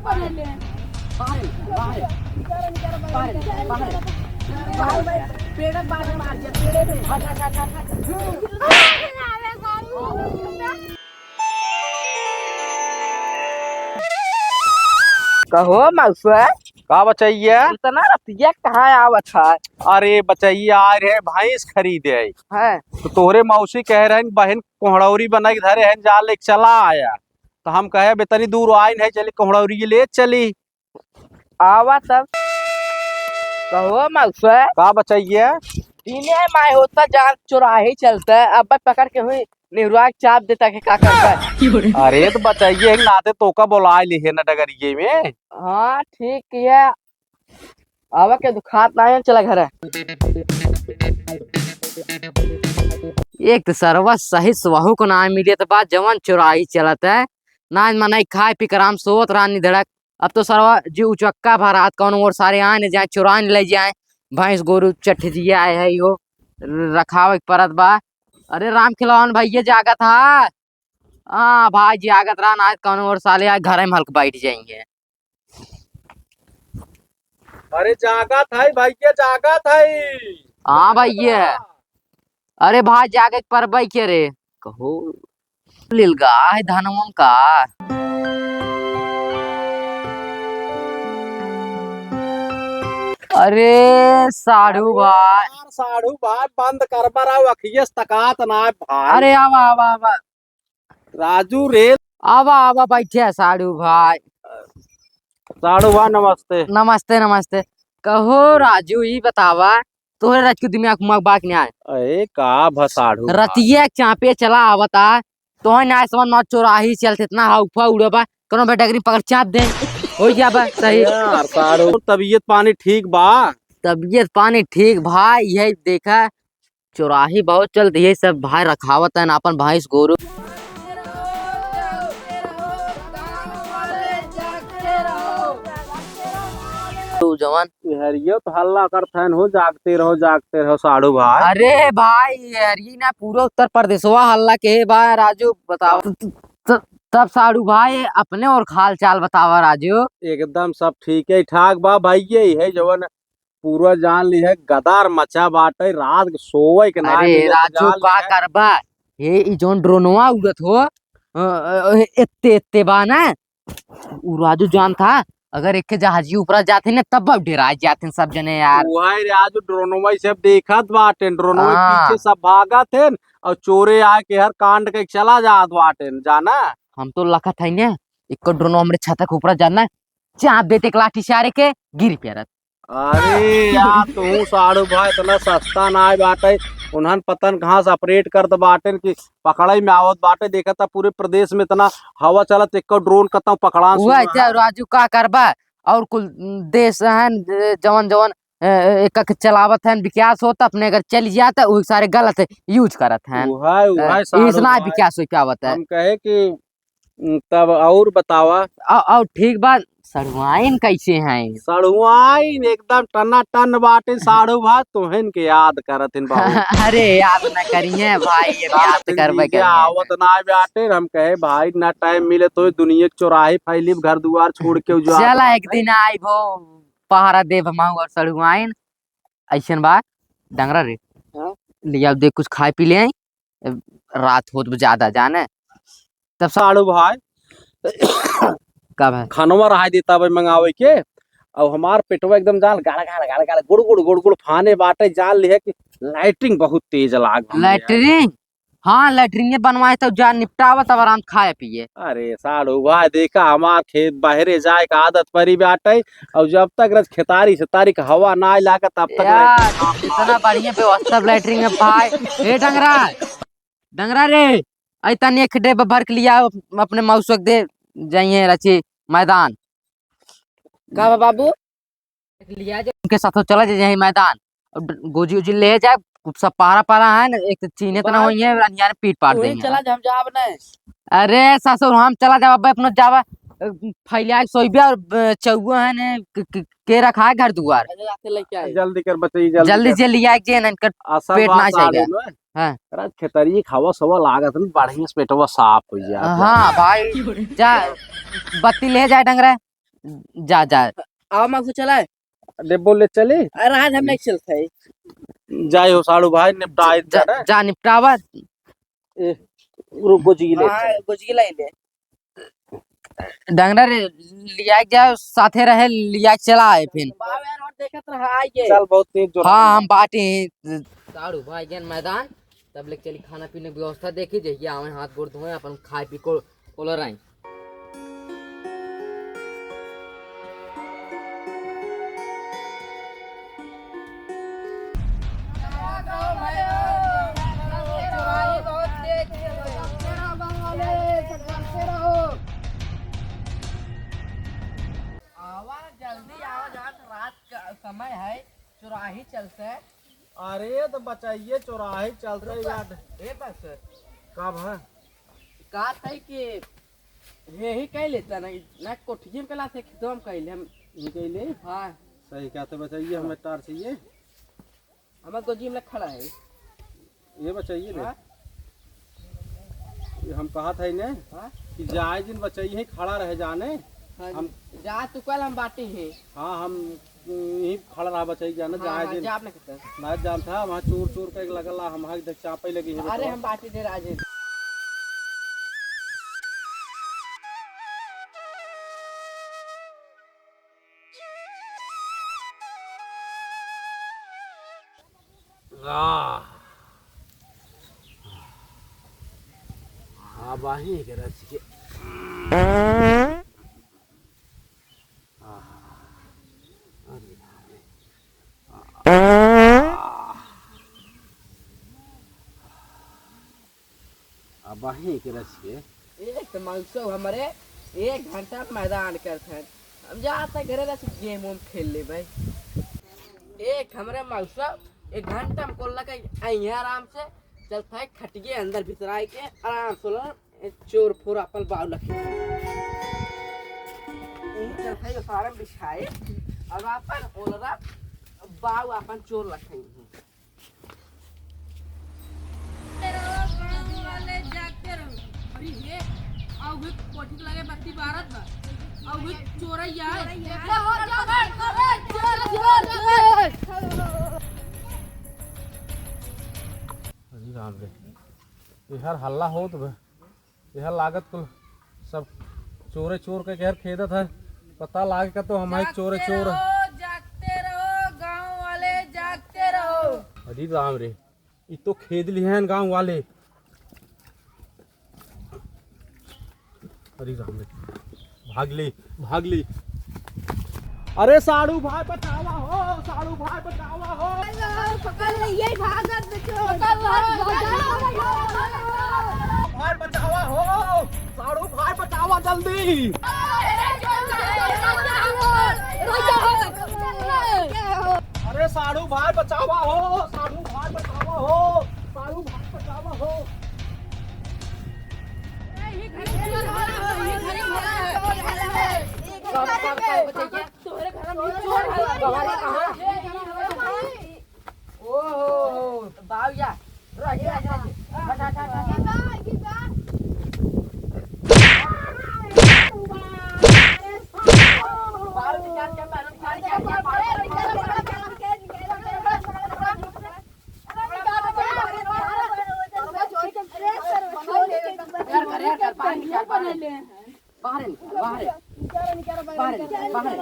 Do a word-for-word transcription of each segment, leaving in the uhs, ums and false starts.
कहो मौसा। का बचैया? इतना रतिया कहाँ आवत है? अरे बचैया, आए रहे भैंस खरीदे। हैं। तो तोहरे मौसी कहे रहे, बहन कोहड़ौरी बनाई के धरे हैं, जा ले चला आया। तो हम कहे, "बे तनी दूर आइन है, चली कोहड़ौरी ले चली।" आवा तब। कहो मौसा। का बचैया? दिने माय होता जान चोराही चलता, अब पकड़ के हुई निहुरा के चाप देता के का करता। अरे तो बचैया, एक नाते तोका बोलाए लिहे न डगरिये में। हाँ ठीक है, आवा के दुखात ना है, चला घर। एक तो सरवा सही सुबहू को ना मिले तो बात जवन चोराही चलत है, ना मनई खाए पी के आराम सोवत रानी धड़क। अब तो सरवा जी उचक्का भरात कौन और सारे आए न जाए चोराए न ले जाए, भैंस गोरू चट्ठ दिया है यो रखावे के परत बा। अरे राम खिलौन भैया जागत हा? हाँ भाई जागत रहा ना, कौन और साले आज घर में हल्क बैठ जाएंगे। अरे जागत है भैया, जागत है। हाँ भैया। अरे भाई जागे के परबई के रे। कहो लिलगा है धनवन का। अरे साढ़ू भाई। यार साढ़ू भाई बंद कर बरा अखियस तकात ना है भाई। अरे आवा आवा आवा। राजू रे। आवा आवा बैठे साढ़ू भाई। साढ़ू भाई नमस्ते। नमस्ते नमस्ते। कहो राजू ई बतावा तोहरे रच के दिमाग में बात नहीं आए। अरे का भा साढ़ू भाई। रतिया चापे चला आवता तोहे ना समझ ना चोराही चलते इतना हाउ फा उड़बा कोनो बे डगरी पकड़ चाप दे हो जाबा सही। यार साढ़ू तबीयत पानी ठीक बा? तबीयत पानी ठीक भाई यही देखा चोराही बहुत चलती है, सब भाई रखावत है ना अपन भैंस गोरू। तू जवान। हरियो तो हल्ला करत हन हो, जागते रहो, जागते रहो साढ़ू भाई। अरे भाई, हरिये ना पूरा उत्तर प्रदेशवा हल्ला के बा राजू, बताओ। त-, त-, तब साढ़ू भाई अपने और हाल चाल बतावा राजू। एकदम सब ठीक है ठाक बा भाई, यही है जवन पूरा जान ली है, गदर मचा बाटे, रात के सोवे के ना अरे मिले, राजू, जान का ली है। करबा? हे, ई जौन ड्रोनवा उड़त हो, अ, अ, एत्ते, एत्ते बा ना, उ राजू जानत हा, अगर एके जहाजी ऊपरा जात है ना, तब अब डेराय जात हैं सब जने यार। वही राजू ड्रोनवा से अब देखत बाटे, ड्रोनवा हाँ। पीछे सब भागत हैं, और चोरे आके हर कांड के चला जात बाटे, जाना। हम तो लखत है ना, एक ड्रोनवा हमरे छत के ऊपरा जाना, चाप देते एक लाठी सारे के, गिर पेरत। अरे यार, तू साढ़ू भाई इतना सस्ता ना बाटे। उन्हन पतन कहाँ से ऑपरेट करत बाटेन कि पकड़े में आवत बाटे। देखत पूरे प्रदेश में इतना हवा चलत, एको ड्रोन कतौ पकड़ान हुआ सुना क्या है। राजू, का करबा? और कुल देश हैं, जवन जवन, ए, एक, एक चलावत हैं, विकास होत, अपने अगर चल जात, वो सारे गलत यूज करत हैं। उहाय, उहाय ए, साढ़ू इसना भाई। विकास हो क्या होता है? हम कहे कि तब और बतावा। अ-, और ठीक बा, सड़ुआइन कैसे हैं? सड़ुआइन एकदम टनाटन बाटे, साढ़ू भाई, तोहन के याद करत हन बहुत। अरे, याद न करिए भाई, ये याद करबे करिए। आवत ना बाटे, हम कहे, "भाई, ना टाइम मिले तो दुनिया के चौराहे फैली, घर दुआर छोड़ के उजाड़ चला, बाटे।" एक दिन आइबो, पहरा देब हम और सड़ुआइन, ऐसन बा, डंगरा रे, हाँ? ले आओ, दे कुछ खाए पी ले आई। रात होत बा ज्यादा जाने। तब साढ़ू भाई, का भाई? खानवा रहाई देता भाई मंगावे के। अब हमार पेटवा एकदम जान गाड़ गाड़ गाड़ गाड़ गुड़ गुड़ गुड़ गुड़ फाने बाटे, जान लिहे कि लैट्रिन बहुत तेज लाग हमरे यहाँ। लैट्रिन? हाँ, लैट्रिन बनवाए तो जान निपटावा, तब आराम खाए पिए। अरे साढ़ू भाई, देखा हमार खेत बहरे जाए का आदत परी बाटे, और जब तक रज खेतारी से तारी के हवा ना लागे, तब तक यार, लैट्रिन ना इतना बढ़िया व्यवस्था लैट्रिन है भाई। ए डंगरा, डंगरा रे, आई तनी एक डेब्बा भर के लिया, अपने मौसक दे जाइए रची मैदान। का बा बाबू? लिया जा, उनके साथ चला जा जाए मैदान, और ड-, गोजी उजी ले जाए, सब पारा पारा है ना, एक तो चीन्हे तो ना बात होइए, अनियार पीट पाट वही देंगे। चला जा, हम जाब नहीं। अरे ससुर, हम चला जाब, अबे अपना जाबा, अ, फैलिया के सोइबे और, अ, चौगो है ने, क-, क-, के रखा है घर दुआर। अच्छा, जाते लेके आए। जल्दी कर बच्चे, जल्दी जल्दी कर। जे लिया के जे ना, इनकर असल पेट बात ना आ जाएगा। गई ना। हाँ। अरे खेतरी खावा सवा लागत न, बढ़िया से पेटवा साफ हो जाए। हाँ भाई, जा, बत्ती ले जाए डंगरा। जा, जा। आवा, माँ को चलाए। डेब्बो ले चली? अरे, आज हम नहीं चलते हैं। जाए हो साढ़ू भाई, निपटाए जा, जाना। जा निपटावा। ए, रुक, गोजी ले हाँ, चल। गोजी लाई ले। डंगरा रे, लिया के जाओ, साथे रहे, लिया के चला आए फिर। बाबा यार, और देखत रहा, आइए। चल, बहुत तेज जोर हाँ, है। हम बाटी हैं। साढ़ू भाई गेन मैदान, तब ले चली खाना पीने की व्यवस्था देखी, जहिया आवे हाथ गोड़ धोए, अपन खाए पी को, कोलो रही। आवा, जल्दी आवा, जात रात का समय है, चौराही चलते। अरे, तो बचाइए, चौराही चलते रुक, यार। ए बस। का भा? का सही कि यही कह लेता ना, ना कोठिए में कला से खेतवा में कह ले, हम निकले। हाँ। सही कहते बचाइए, हमें तार चाहिए। हमार गोजी में खड़ा है। ये बचाइए दे। हाँ? ये हम कहा था इन्हें हाँ? कि जाए दिन बचाइए, खड़ा रहे जाने। हाँ, हम जा तू कल हम बाटी हैं। हाँ, हम यहीं खड़ा रहा बचाइए जाने, हाँ, जाए हाँ, दिन। जा अपने खेत। मैं जानता, वहाँ चोर चोर का एक लगल, हम हाथ देख चापे लगी है अरे, बेटवा। हम बाटी दे राजे। आह। आबाही के रस के। आह। अरे बाप रे। आह। अबहीं के रस के। एक तो मौसम हमरे एक घंटा मैदान करत हैं। हम जाते घरे रस गेम वेम खेल ले भाई। एक हमरे मौसम एक घंटा में कोल्ला के अइहे आराम से, चलत है खटिए अंदर भितराए के आराम से लो, चोर फोर अपन बाव लखे। यही चलत है सारम बिछाए, अब अपन ओलरा बाव अपन चोर लखे। जागते रहो, गाँव वाले जागते रहो। अरे हे, आउ भी कोठी के लगे बत्ती बारत बा। आउ भी चोरैया है। अरे राम रे, इहर हल्ला होत बा। इहर लागत कुल सब चोरे चोर के घर खेदत है। पता लागे का तो हमारे जागते चोरे चोर। रहो, जागते रहो, गाँव वाले जागते रहो। अरे राम रे, ई तो खेद लिहेन गाँव वाले। अरे राम रे, भाग ले, भाग ले। अरे साढ़ू भाई बचावा हो, साढ़ू भाई बचावा हो। पकड़ ले, ये भागत बचो। पकड़ लो, पकड़ लो। भाई बचावा हो, साढ़ू भाई बचावा जल्दी। अरे साढ़ू भाई बचावा हो, साढ़ू भाई बचावा हो, साढ़ू भाई बचावा हो। तोहरे घर में चोर है, बाबा रे, कहाँ? ओ हो हो, बाबूया, रह जा, रह जा। हट, हट, हट, हट। बाबू निकाल के मारो, निकाल के, निकाल के, निकाल के। यार, यार, यार, बाहर निकाल, बाहर। बाहर निकाल, बाहर। बाहर निकाल, बाहर।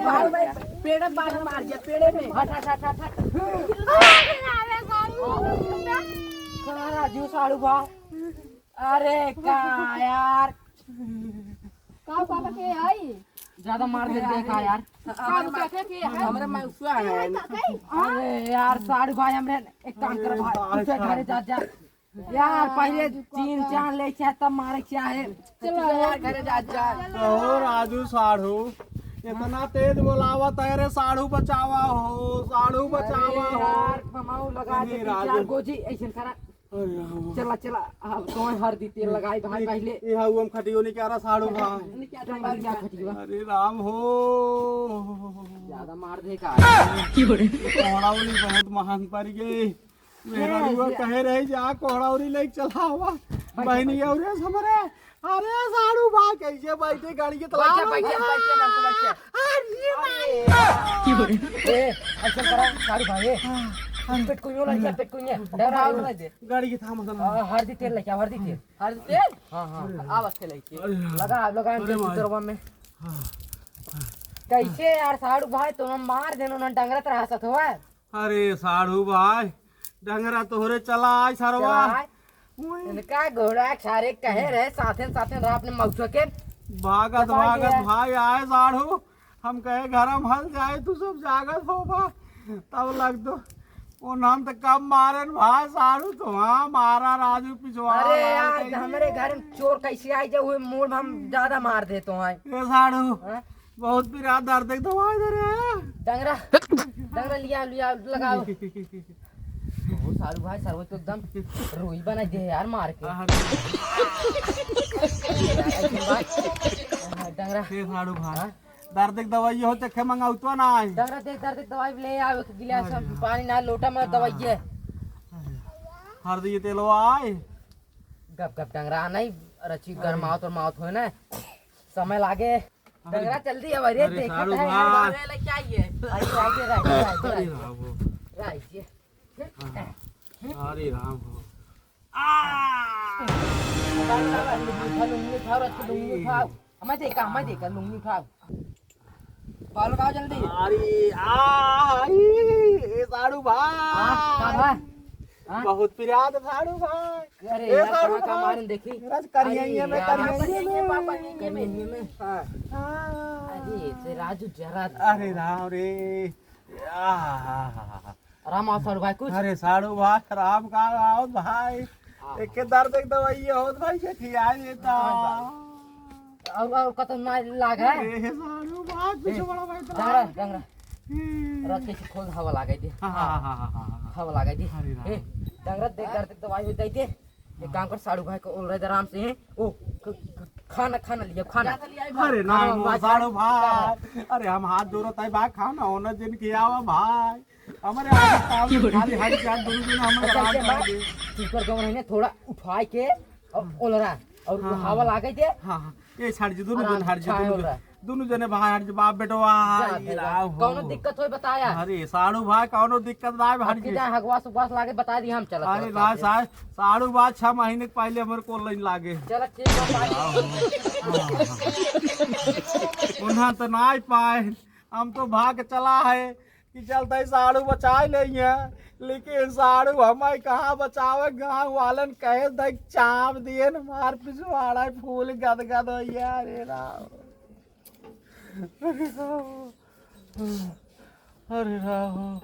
बाहर निकाल। पेड़े बाहर मार दिया, पेड़े में। हट, हट, हट, हट, हट। कहाँ राजू साढ़ू बा? अरे का यार। का पापा के आई? ज्यादा मार दे दे का यार। का पापा के आई? हमारा मौसा है। अरे यार साढ़ू भाई, हमरे एक काम कर भाई, तू घरे जा, जा। यार, पहिले तीन चार ले चाहे तब मारे चाहे। चलो यार, घरे जा, जा। कहो राजू साढ़ू, इतना तेज बोलावत है रे, साढ़ू बचावा हो, साढ़ू बचावा हो। अरे यार, ममाऊ लगा दे तीन चार गोजी, ऐसे करा। अरे राम। चला, चला, अब कौन हर दी तेल लगाई भाई पहिले। ये हऊ हम खटियो नहीं कह रहा साढ़ू भाई। नहीं क्या खटियो? अरे राम हो। ज्यादा मार दे का? कोहड़ा वाली बहुत महंग पड़ गई। मेहरारुआ कहे रही जा कोहड़ौरी लेके चलावा। बहिनी, अरे हमरे, अरे साढ़ू भाई कैसे बैठे गाड़ी के तला बैठे, में? बैठे, बैठे, बैठे, बैठे। अरे ए, ऐसे करा, साढ़ू भाई, ए। हाँ, हाँ। पेट कुइयो लग गया, पेट कुइयो। डरा, डरा, डरा दे। गाड़ी के थाम, थाम। हाँ, हरदी तेल लेके आओ, हरदी तेल। हरदी तेल? हाँ, हाँ। अरे। आवा तेल लेके। अरे हाँ। लगा, लगा, अरे तेल माई। उतरवा में। हाँ। कैसे यार साढ़ू भाई, तुम मार देनो ना, डंगरत रहा सत हुआ। अरे साढ़ू भाई, डंगरा तोहरे चला आय सरवा। चला आय। उई। इनका घोड़ा सारे कहे रहे, साथे साथे रहा अपने मौसो के। भागत, चपाई भागत दिया। भाई आए साढ़ू, हम कहे घर में हल जाए, तू सब जागत हो बा। तब लग दो, उन्हन तो कम मारन भाई साढ़ू, तो हाँ मारा राजू पिछवाड़ा अरे मार यार, कहीं। हमरे घर में चोर कैसे आई जाए, हुए मूड़ में हम ज्यादा मार देते हैं। ए साढ़ू, हाँ? बहुत पिरात दर्द, एक दवाई दे रे। डंगरा, डंगरा लिया, लिया, लगाओ। ओ साढ़ू भाई, सरवा तो एकदम रुई बना दे यार मार के। अरे। डंगरा। ए साढ़ू भाई, हाँ? दर्द एक दवाई हो, चखे मंगाऊ तो ना आई। डंगरा देख, दर्द एक दवाई ले आओ, एक गिलास अरे हम यार। पानी ना, लोटा में हाँ। दवाई है। अरे। हरदी तेलवा आए। गप गप डंगरा नहीं, रची हाँ। गरमावत और मावत होए ना, समय लागे। अरे, डंगरा जल्दी आवा रे, अरे, देखत साढ़ू है। भाई। अरे, ले क्या ये? अरे, आइए, राइए, राइए, अरे राइए। राम हो। राइए। हाँ। अरे राम हो। आ! लुंगी उठाओ, लुंगी उठाओ, रची लुंगी उठाओ। हमें देखा, हमें देखा, लुंगी उठाओ। बाल उठाओ जल्दी। अरे, आ, आई, ए साढ़ू भाई। हाँ, का भाई? हाँ? बहुत पिरात साढ़ू भाई। अरे ए यार, साढ़ू कहाँ का भाई। मारन देखी? राज करिया अरे ये में, यार, करिया ये करिया में। ये पापा, ये में, ये में। हाँ। हाँ। अरे, से राजू जरा अरे राम रे। आ, राम आओ साढ़ू भाई कुछ। अरे साढ़ू भाई, राम का आओ भाई। हाँ। एक के दर्द एक दवाई ये होत भाई, के खिया देता। हाँ, और, और कतौ ना लाग है? ए, साढ़ू बात ए, कुछ बड़ा भाई तो डंगरा, लाग। डंगरा। हम्म। रथ के खोल, हवा लागे दे। हाँ, हाँ, हाँ, हाँ, हाँ, हाँ। हवा लागे दे। अरे राम। ए, डंगरा देख, दर्द एक दवाई हो जाई दे। एक काम कर, साढ़ू भाई को ओल रहे आराम से, हैं? ओ, ख-, ख-, खाना, खाना लिया, खाना। अरे खाना ना, वो आज साढ़ू भाई। अरे हम हाथ जोड़त है भाई, खाना होना जिन खियावा भाई। हमारे आगे काम में खाली हट जा, दोनों दिन हमारे अच्छा, आराम ये कर बात, दे। चुकर गवन है ना, थोड़ा उठाए के और हाँ। ओलरा और हाँ, हवा हाँ। लागे दे। हाँ, हाँ। ए, हट जी, दोनों आराम जने हट जी, छाए दोनों ओलरा। जने, दोनों जने बाहर हट जी, बाप बेटवा, जा, ये जा, जा। राव हो। कौनो दिक्कत होय, बताया। अरे, साढ़ू भाई, कौनो दिक्कत ना है, हट आपके जी। जहाँ हगवास उगवास लागे, बता दी, हम चलत अरे, चलत ना, आते। साढ़-, साढ़ू भाई, छह महीने के पहले हमारे को लाइन लागे। चलो, ठीक है, बाय। राव हो। हाँ, हाँ। उन्हें तो ना ही पाए, हम तो भाग चला है। कि चलते साढ़ू बचाए लेइहैं, लेकिन साढ़ू हमें कहाँ बचावे, गाँव वालन कहे देख चाप दिए न मार पिछवाड़ा फूल गदगद होइहैं। अरे राम, अरे राम, अरे राम।